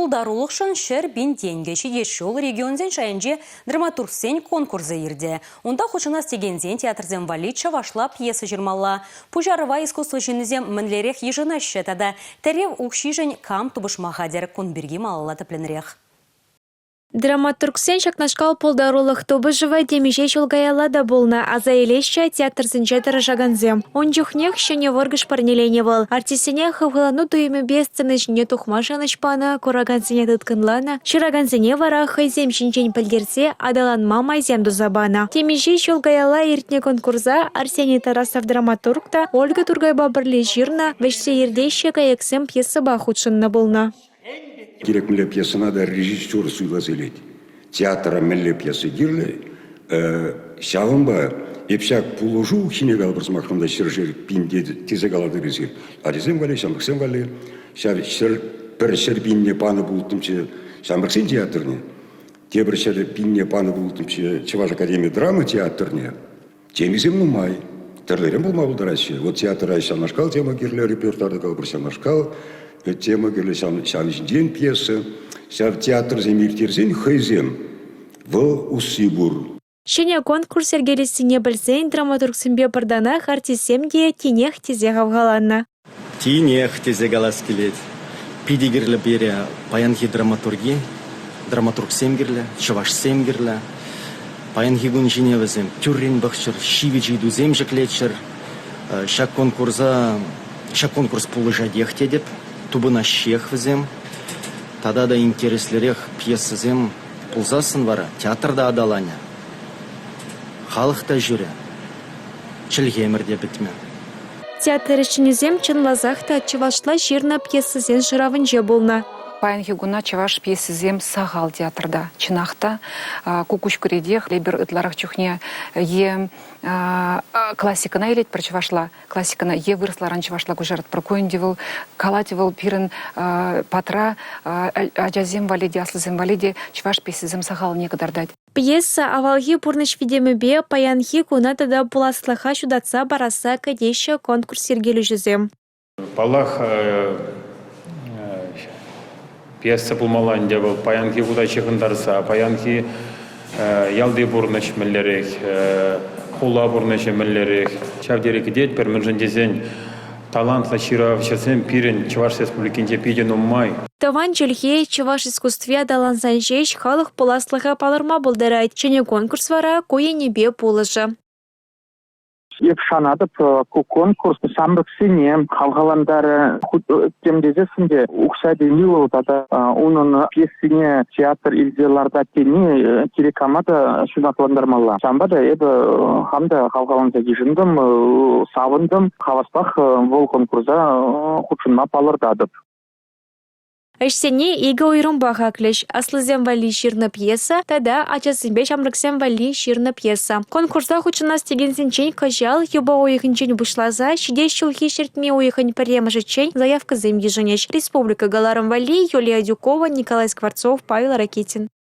Пултарулӑхшӑн 100 000 тенкӗ. Ҫитес ҫул регионсен шайӗнче драматургсен конкурсӗ иртӗ. Унта хутшӑнас текенсен театрсем валли чӑвашла пьеса ҫырмалла. Пуҫарӑва искусство ҫыннисем мӗнлерех йышӑнаҫҫӗ тата тӗрев укҫишӗн кам тупӑшма хатӗр? Кун пирки малалла тӗплӗнрех. Драматургсен ҫакнашкал пултарулӑх тупӑшӑвӗ темиҫе ҫул каялла та пулнӑ, аса илеҫҫӗ театрсенче тӑрӑшакансем. Ун чухнех ҫӗнӗ вӑркӑш парнеленӗ вӑл. Артистсене хавхалану туйӑмӗпе сцена ҫине тухма шанӑҫ панӑ, куракансене тыткӑнланӑ, ҫыракансене вара хӑйсем ҫинчен пӗлтерсе аталанма майсем туса панӑ. Темиҫе ҫул каялла иртнӗ конкурса Арсений Тарасов драматург та Ольга Тургайпа пӗрле ҫырнӑ «Вӗҫсе иртеҫҫӗ кайӑксем» пьесӑпа хутшӑннӑ пулнӑ. Кирек мӗнле пьесӑна та режиссер суйласа илет. Театра мӗнле пьеса кирлӗ, ҫавӑнпа эп ҫак пулӑшу ҫине калӑпӑр сӑмахран та ҫӗршер пин тесе калатӑр эсир. Ачасем валли, ҫамрӑксем валли ҫав ҫӗр пӗр 100 000-не панӑ пулӑттӑмччӗ ҫамрӑксен театрне, тепӗр 100 000-не панӑ пулӑттӑмччӗ Чӑваш академи драма театрне. Темисем нумай, тӗрлӗрен пулма пултараҫҫӗ. Вот театра ҫавнашкал тема кирлӗ, репертуарта калӑпӑр ҫавнашкал тема кирлӗ, ҫавӑн ҫинчен пьеса. Ҫав театрсем ирттерсен хӑйсем вӑл усси пур. Ҫӗнӗ конкурс йӗркелессине пӗлсен драматургсемпе пӗртанах артистсем те тинех тесе хавхаланнӑ. Тинех тесе калас килет. Питӗ кирлӗ пире паянхи драматурги, драматургсем кирлӗ, чӑвашсем кирлӗ. Паянхи кун ҫине вӗсем тӳррӗн пӑхчӑр, ҫивӗч ыйтусем ҫӗклеччӗр. Ҫак конкурса, ҫак конкурс пулӑшатех тетӗп, тупӑнаҫҫех вӗсем. Тата та интереслӗрех пьесӑсем пулсассӑн вара театр та аталанӗ, халӑх та ҫӳрӗ, чӗлхемӗр те пӗтмӗ. Театр ӗҫченӗсем чӑнласах та чӑвашла ҫырнӑ пьесӑсен шыравӗнче пулнӑ. Паянхи куна чӑваш пьесисем сахал театрта. Чӑнах та, ку куҫкӗретех эпир ытларах чухне е классикӑна илетпӗр чӑвашла, классикӑна е вырӑсларан чӑвашла куҫаратпӑр. Ку ӗнтӗ вӑл калать вӑл пирӗн патра ачасем валли те, аслисем валли те чӑваш пьесисем сахалне кӑтартать. Пьеса авалхи пурнӑҫ витӗмӗпе паянхи куна тата пуласлӑха ҫутатса парасса кӗтеҫҫӗ конкурс йӗркелӳҫисем. Паллах, пьеса пулмалла ӗнтӗ вӑл паянхи куна ҫыхӑнтарса, паянхи ялти пурнӑҫ мӗнлерех, хула пурнӑҫӗ мӗнлерех. Ҫав тери кӗтетпӗр, мӗншӗн тесен талантлӑ ҫыравҫӑсем пирӗн Чӑваш Республикинче питӗ нумай. Тӑван чӗлхе, чӑваш искусстви аталансан ҫеҫ халӑх пуласлӑха палӑрма пултарать. Ҫӗнӗ конкурс вара ку енӗпе пулӑшӗ. Эп шанатӑп, ку конкурс ҫамрӑксене хавхалантарӗ. Тем тесессӗн те укҫа тени вӑл тата унӑн пьесине театр илсе лартать тени кирек кама та ҫунатлантармалла. Ҫавӑнпа та эпӗ хам та хавхаланса йышӑнтӑм, савӑнтӑм. Хаваспах вӑл конкурса хутшӑнма палӑртатӑп. Ӗҫсене икӗ уйрӑмпа хаклӗҫ: аслисем валли ҫырнӑ пьеса тата ачасемпе ҫамрӑксем валли ҫырнӑ пьеса. Конкурса хутшӑнас текенсенчен кӑҫал юпа уйӑхӗнчен пуҫласа ҫитес ҫулхи ҫӗртме уйӑхӗн 1-мӗшӗччен заявкӑсем йышӑнӗҫ. Республика кӑларӑм валли Юлия Адюкова, Николай Скворцов, Павел Ракитин.